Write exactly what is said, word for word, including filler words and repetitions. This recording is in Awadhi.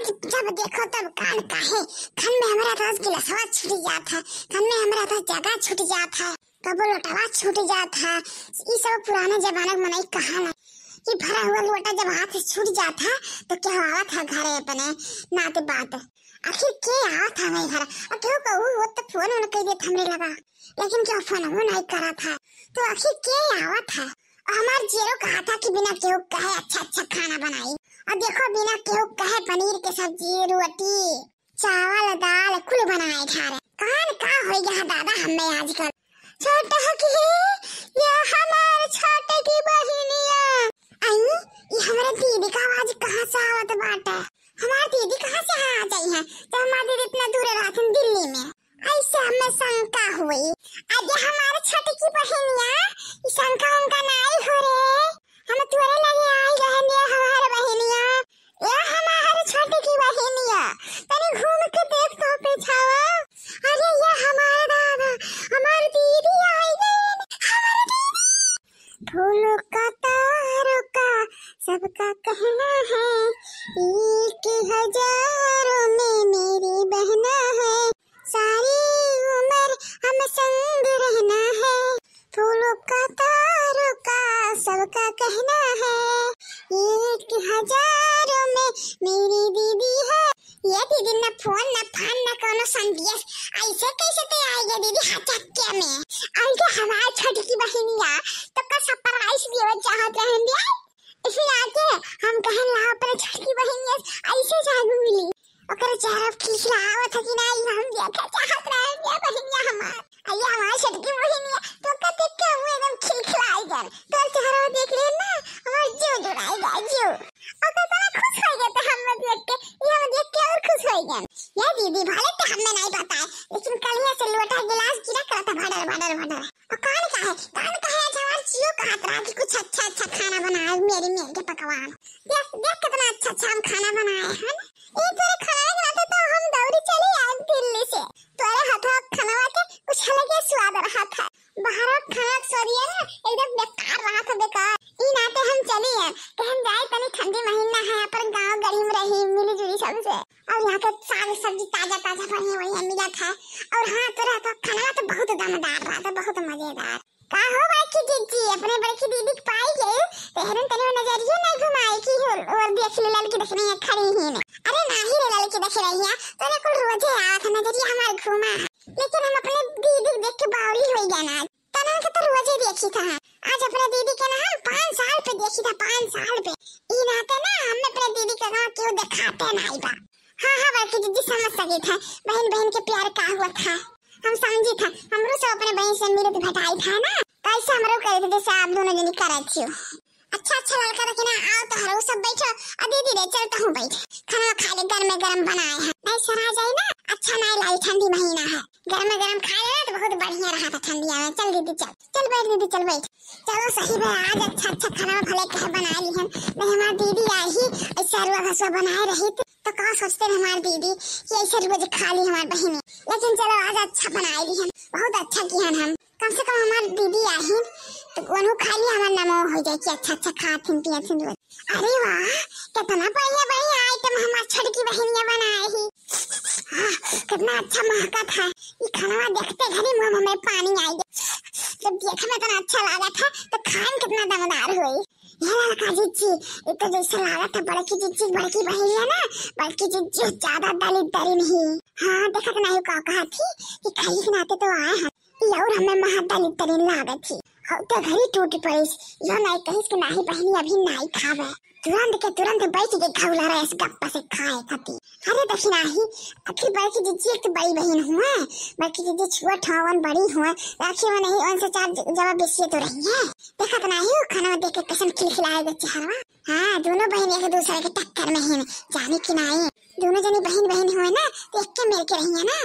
जब देखो तब कान काहे, खन में हमरा तो गिलसवा छूट जात है, खन में हमरा तो जगह छूट जात है, कबो लोटवा छूट जात है। ई सब पुराने जमाना के मनई कहा ना, ई भरा हुआ लोटा जब हाथ से छूट जात है तो क्या आवत है घरे अपने नाते बात। आखिर के आवत है हमारे घर? और केहू कहू वो तो फोन उन कह देत हमरे लगा, लेकिन क्या फोन वो नहीं करत है, तो आखिर के आवत है? और हमार जेरो कहा था कि बिना केहू कहे अच्छा अच्छा खाना बनाई, और देखो बिना केहू कहे पनीर के सब्जी, रोटी, चावल, दाल कुल बनाए ठारे। कान का होई गया दादा हमें आजकल। छोटा की, ये हमार छोटे की बहिनिया। आई, ये हमारे दीदी का आवाज कहाँ से आवत बाटे? हमार दीदी कहाँ से आ जाई है जब हमार दीदी इतना दूर रहत हैं दिल्ली में? ऐसे हमें शंका हुई। अरे हमार छोटकी बहिनिया, ई शंका उनका नाई हो रे। हम तोरे लगे आई रहन, ये हमार बहिनिया, ये हमार छोटकी बहिनिया, तनी घूम के देख तो पीछावा। अरे ये हमार दादा, हमार दीदी आई गई, हमार दीदी। फूलों का तारों का सबका कहना है, एक हजारों में मेरी बहना है। सारी उम्र हम संग रहना है, फूलों का तारों का सबका कहना है, एक हजारों में मेरी दीदी है। ये दीदी, न फोन, न फान, न कोनो संदेश, ऐसे कैसे ते आई गए दीदी हचक्के में? आई गए हमार छोटकी बहिनिया, तो का सरप्राइज देवे चाहत रहन दिया। इसी आके हम कहन ला अपने छोटकी बहिनिया से ऐसे जादू मिली। ओकर चेहरा खिलखिलावत है कि ना, ई हम देखे चाहत रहन दिया बहिनिया हमार। अरे हमार छोटकी बहिनिया, तो का देख के हम एकदम खिलखिलाई गन। तोर चेहरा देख ले ना, हमार जीव जुड़ाई गया, जीव। ओकर बड़ा खुश हो गया तो हम देख के, ये हम देख के और खुश हो गया। ये दीदी, भले तो हमें नहीं पता है, लेकिन कल यहाँ से लोटा गिलास गिरा करता भडर, भडर, भडर। और कान का है, कान का है, आज हमार जियो कहत रहा कि कुछ अच्छा अच्छा खाना बनाए, मेरी मेर के पकवान। देख, देख कितना अच्छा अच्छा हम खाना बनाए हैं। ए तोरे खाए के नाते तो हम दौड़ी चली आए दिल्ली से। तोरे हथवा खानवा के कुछ अलगे स्वाद रहा था। बाहर खाना के स्वाद ये ना एकदम बेकार रहा था, बेकार। ई नाते हम चली आए, कहन जाए तनी ठंडी महीना है, अपन गाँव गढ़ी में रही, मिली जुली सबसे। और यहाँ के साग सब्जी ताजा ताजा बढ़िया बढ़िया मिला था। और हाँ, तोरे हथवा खानवा तो बहुत दमदार रहा था, बहुत मजेदार। का हो बड़की जिज्जी, अपने बड़की दीदी के पाई गई, तेहरन तनी नजरिया नहीं घुमाई की हो, और देख ले ललकी देखने यहाँ खड़ी ही ने। अरे नाही रे ललकी देख रही है, तोरे कुल रोजे आवत है, नजरिया हमार घुमा है। लेकिन हम अपने दीदी के देख के बावली हो गया ना, तनन के तो रोजे देखी था। आज अपने दीदी के ना हम पाँच साल पे देखी था, पाँच साल पे। ई नाते ना हमें अपने दीदी के गाँव केहू देखाते नहीं बा। हाँ, हाँ, बड़की जिज्जी समझ सकी था, बहन बहन के प्यार का हुआ था। हम समझी था, हमरो सब अपने बहन से मिलत भेटाई था ना, कैसे हमरो करे थे जैसे आप दोनों जनी करत छियो। अच्छा, अच्छा, ललका देखी ना, आओ तो हरो सब बैठो। आ दीदी रे, चल तहूँ बैठ, खाना खा ले, गरमे गरम बनाए हैं। नहीं सरा जाए ना, अच्छा नहीं लाई, ठंडी महीना है, गरमे गरम खा लेना तो बहुत बढ़िया रहा था ठंडिया में। चल दीदी चल, चल बैठ दीदी, चल बैठ। चलो सही बा, आज अच्छा अच्छा खाना भले कहे बनाए ली हम, नहीं हमार दीदी आई ही, ऐसा हरुआ घसुआ बनाए रही तो का सोचते हैं हमार दीदी कि ऐसे रोज खा ली हमार बहिनी। लेकिन चलो आज अच्छा बनाए ली हम, बहुत अच्छा किहन हम। कम से कम हमार दीदी आहिन तो ओनहु खा ली, हमार नामो हो जाए कि अच्छा अच्छा खात हिन पियत हिन रोज। अरे वाह, कितना बढ़िया बढ़िया आइटम हमार छोटकी बहिनिया बनाए ही। आह, कितना अच्छा महकत है। ई खानवा देखते घरी मुंह में पानी आई गया। जब देखे में इतना अच्छा लगा था तो खाए में कितना दमदार हुई। ये ललका जिज्जी, ये तो जैसे लागत है बड़की जिज्जी, बड़की बहिनिया ना, बड़की जिज्जी ज्यादा दलित दरी नहीं। हाँ, देखत नहीं का कहा थी कि खाई के नाते तो आए हैं, ये और हमें महा दलित दरी लागत थी। और तो घरी टूट पड़ीस, यो नहीं कहिस कि नाही बहिनी अभी नहीं खावे, तुरंत के तुरंत बैठ के घौला रहे गप्पा से खाए खाती। अरे देखी नाही, आखिर बड़की जिज्जी एक तो बड़ी बहिन हुए, बड़की जिज्जी छुआ ठावन बड़ी हुए, आखिर वो नहीं उनसे चार ज-, जवाब बेसिए तो रही है। देखत नाही, वो खाना देख के कैसन खिलखिलाए गए चेहरवा। हाँ, दोनों बहन एक दूसरे के टक्कर में ही जाने की नाई। दोनों जनी बहन बहन हुए ना, तो एक के मेर के रही है ना।